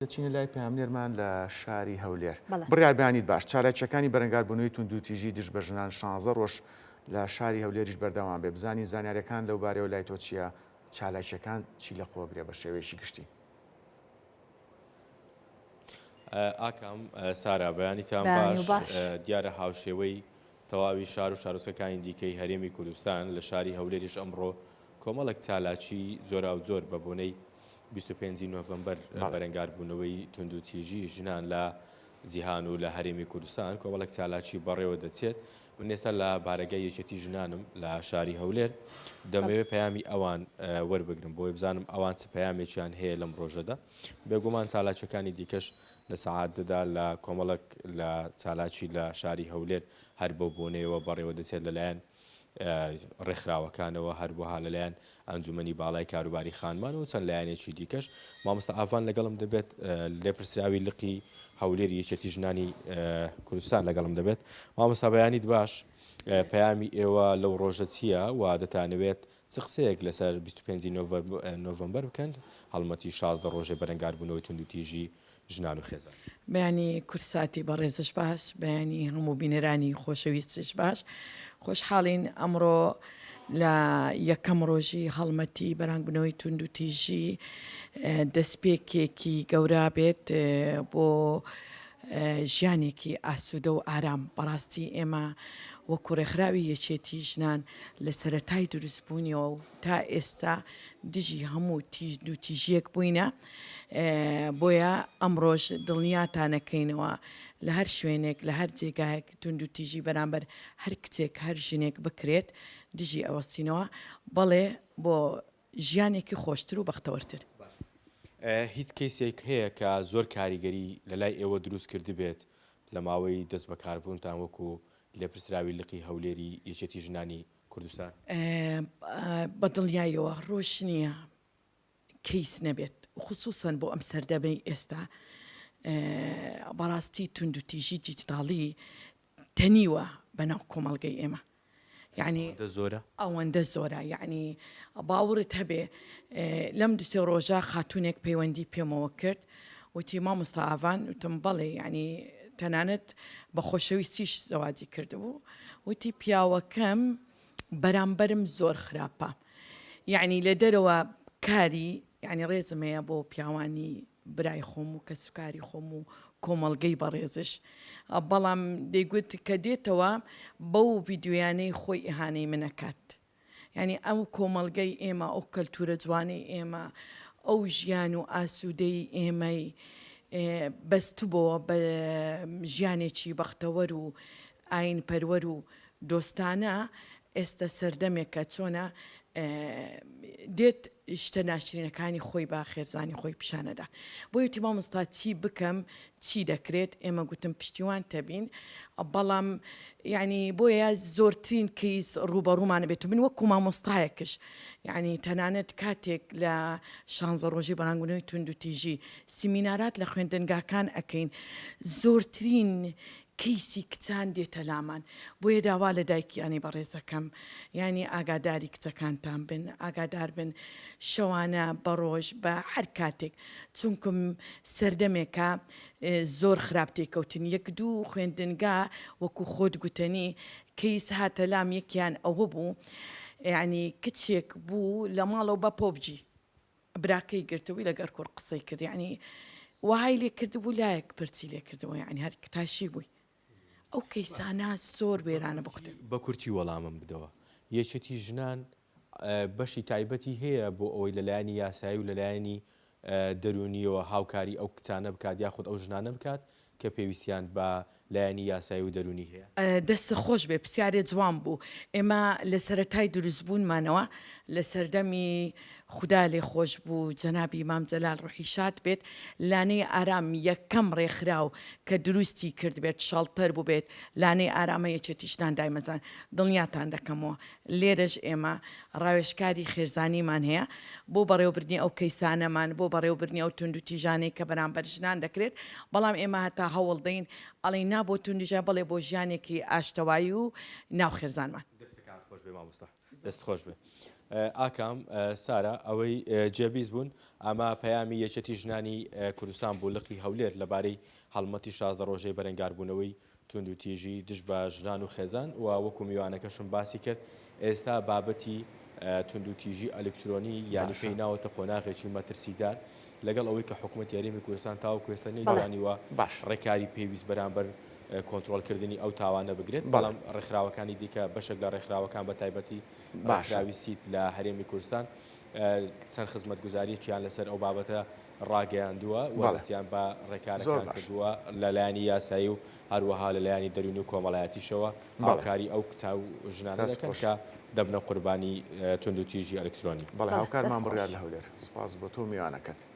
دەچینە لای پەیامنێرمان لە شاری هەولێر. بڕیار بەیانیت باش. چالاکییەکانی بەرەنگاربوونەوەی توندوتیژی دژ بە ژنان شانزە ڕۆژ لە شاری هەولێریش بەردەوام بێ. بزانین زانیارییەکان لەو بارەیەوە لای تۆ چییە؟ چالاکییەکان چی لە خۆگرێ بە شێوەیەکی گشتی؟ ئاکام سارا بەیانیتان باش. دیارە هاوشێوەی تەواوی شار و شارۆچکەکانی دیکەی هەرێمی کوردستان لە شاری هەولێریش ئەمڕۆ کۆمەڵێک چالاکی جۆراوجۆر بە بۆنەی 25 ی نۆڤەمبەر بەرەنگاربوونەوەی توندوتیژی ژنان لە جیهان و لە هەرێمی کوردستان کۆمەڵێک چالاکی بەڕێوە دەچێت. من ئێستا لە بارەگای یەکێتی ژنانم لە شاری هەولێر دەمەوێت پەیامی ئەوان وەربگرم بۆی بزانم ئەوان چ پەیامێکیان هەیە لەم ڕۆژەدا. بێگومان چالاکیەکانی دیکەش لە سەعات دەدا لە کۆمەڵێک لە چالاکی لە شاری هەولێر هەر بەو بۆنەیەوە بەڕێوە دەچێت لەلایەن ڕێکخراوەکانەوە، هەروەها لەلایەن ئەنجومەنی باڵای کاروباری خانمان و چەند لایەنێکی دیکەش. مامۆستا ئاڤان لەگەڵم دەبێت، لێپرسراوی لقی هەولێری یەکێتی ژنانی کوردستان لەگەڵم دەبێت. مامۆستا بەیانیت باش، پەیامی ئێوە لەو ڕۆژە چییە و دەتانەوێت چ قسەیەک لەسەر 25 نۆڤەمبەر بکەن، هەڵمەتی 16 ڕۆژەی بەرەنگاربوونەوەی توندوتیژی ژنان و خێزان. بەیانی کوردساتی بەڕێزش باش، بەیانی هەموو بینەرانی خۆشەویستش باش. خۆشحاڵین ئەمڕۆ لە یەکەم ڕۆژی هەڵمەتی بەرانگبوونەوەی توندوتیژی دەستپێکێکی گەورە بێت بۆ ژیانێکی ئاسوودە و ئارام. بەڕاستی ئێمە وەکو ڕێکخراوی یەکێتی ژنان لە سەرەتای دروستبوونیەوە و تا ئێستا دژی هەموو توندوتیژییەک بووینە، بۆیە ئەمڕۆش دڵنیاتانەکەینەوە لە هەر شوێنێک لە هەر جێگایەک توندوتیژی بەرامبەر هەر کچێک هەر ژنێک بکرێت دژی ئەوەستینەوە بەڵێ بۆ ژیانێکی خۆشتر و بەختەوەرتر. باشە هیچ کەیسێک هەیە کە زۆر کاریگەری لەلای ئێوە دروست کردبێت لە ماوەی دەست بەکاربوونتان وەکو لێپرسراوی لقی هەولێری یەکێتی ژنانی کوردستان؟ بە دڵنیاییەوە ڕۆژ نییە کەیس نەبێت خسوسەن بۆ ئەم سەردەمەی ئێستا بەڕاستی توندوتیژی دیجیتاڵی تەنیوە بەناو کۆمەڵگەی ئێمە یعنی زۆرە ئەوەندە زۆرە یعنی باوەڕت هەبێ لەم دوسێ ڕۆژە خاتونێک پەیوەندی پێمەوە کرد وتی مامۆستا ئاڤان وتم بەڵێ یعنی تەنانەت بە خۆشەویستیش زەواجی کردبوو وتی پیاوەکەم بەرامبەرم زۆر خراپە یەعنی لە دەرەوە کاری یەعنی ڕێزم هەیە بۆ پیاوانی برای خۆم و کەسوکاری خۆم و کۆمەڵگەی بەڕێزش بەڵام دەیگوت کە دێتەوە بەو ڤیدیۆیانەی خۆی ئیهانەی من ئەکات یعنی ئەو کۆمەڵگەی ئێمە ئەو کەلتورە جوانەی ئێمە ئەو ژیان و ئاسوودەی ئێمەی بەستبۆوە بە ژیانێکی بەختەوەر و ئاین پەروەر و دۆستانە ئێستە سەردەمێکە چۆنە دێت شتە ناشرینەکانی خۆی بە خێرزانی خۆی پیشانەدا بۆیە وتی مامۆستا چی بکەم چی دەکرێت ئێمە گوتم پشتیوان تەبین بەڵام یعنی بۆیە زۆرترین کەیس ڕووبەڕوومانە بێت و من وەکو مامۆستایەکش یعنی تەنانەت کاتێک لە شانزە ڕۆژی بەرانگونەوەی توندوتیژی سیمینارات لە خوێندنگاکان ئەکەین زۆرترین کەیسی کچان دێتە لامان بۆیە داوا لە دایکیانی بەڕێزەکەم یانی ئاگاداری کچەکانتان بن ئاگادار بن شەوانە بەڕۆژ بە هەر کاتێک چونکم سەردەمێکە زۆر خراپ تێکەوتن یەک دوو خوێندنگا وەکو خۆت گوتەنی کەیس هاتە لام یەکیان ئەوە بوو یعنی کچێک بوو لە ماڵەوە بە پۆبجی براکەی گرتبووی لەگەر کوڕ قسەی کرد یعنی وەهای لێ کردبوو لایەک پرچی لێ کردبوو یعنی هەر تاشی بووی ئەو کەیسانە زۆر وێرانە بکوتن. بە کورتی وەڵامم بدەوە یەکێتی ژنان بەشی تایبەتی هەیە بۆ ئەوەی لە لایەنی یاسایی و لە لایەنی دەروونیەوە هاوکاری ئەو کچانە بکات یاخود ئەو ژنانە بکات کە پێویستیان بە لایەنی یاسایی و دەروونی هەیە؟ دەستت خۆش بێ پرسیارێ جوان بوو ئێمە لە سەرەتای دروست بوونمانەوە لە سەردەمی خودا لێ خۆش بوو جەنابی مام جەلال ڕوحی شاد بێت لانەی ئارام یەکەم ڕێکخراو کە دروستی کردبێت شەڵتەر بووبێت لانەی ئارامە یەکێتی ژنان دایمەزران دڵنیاتان دەکەمەوە لێرەش ئێمە ڕاوێژکاری خێزانیمان هەیە بۆ بەڕێوەبردنی ئەو کەیسانەمان، بۆ بەڕێوەبردنی ئەو توندوتیژانەی کە بەرامبەر ژنان دەکرێت، بەڵام ئێمە هەتا هەوڵ دەین ئەڵێین نا بۆ توندوتیژی بەڵێ بۆ ژیانێکی ئاشتەوایی و ناو خێزانمان. دەستەکانت خۆش بێ مامۆستا. دەست خۆش بێ. ئاکام سارا ئەوەی جێبیست بوون ئەمە پەیامی یەکێتی ژنانی کوردستان بوو لقی هەولێر لەبارەی هەڵمەتی 16 ڕۆژەی بەرەنگاربوونەوەی توندوتیژی دژ بە ژنان و خێزان و وەکو میوانەکەشم باسی کرد ئێستا بابەتی توندوتیژی ئەلکترۆنی یانی پێی ناوەتە قۆناغێکی مەترسیدار لەگەڵ ئەوەی کە حکوومەتی هەرێمی کوردستان تاوەکو ئێستا نەیتوانیوە ڕێکاری پێویست بەرامبەر کۆنترۆڵکردنی ئەو تاوانە بگرێت، بەڵام ڕێکخراوەکانی دیکە بەشێک لە ڕێکخراوەکان بە تایبەتی ڕێکخراوی سیت لە هەرێمی کوردستان چەند خزمەتگوزارییەکیان لەسەر ئەو بابەتە ڕاگەیاندووە و دەستیان بە ڕێکارەکان کردووە لە لایەنی یاسایی و هەروەها لە لایەنی دەروونی و کۆمەڵایەتیشەوە هاوکاری ئەو کچ و ژنانە دەکەن کە دەبنە قوربانی توندوتیژی ئەلکترۆنی. بەڵێ هاوکارمان بڕیار لە هەولێر. سپاس بۆ تۆ و میوانەکەت.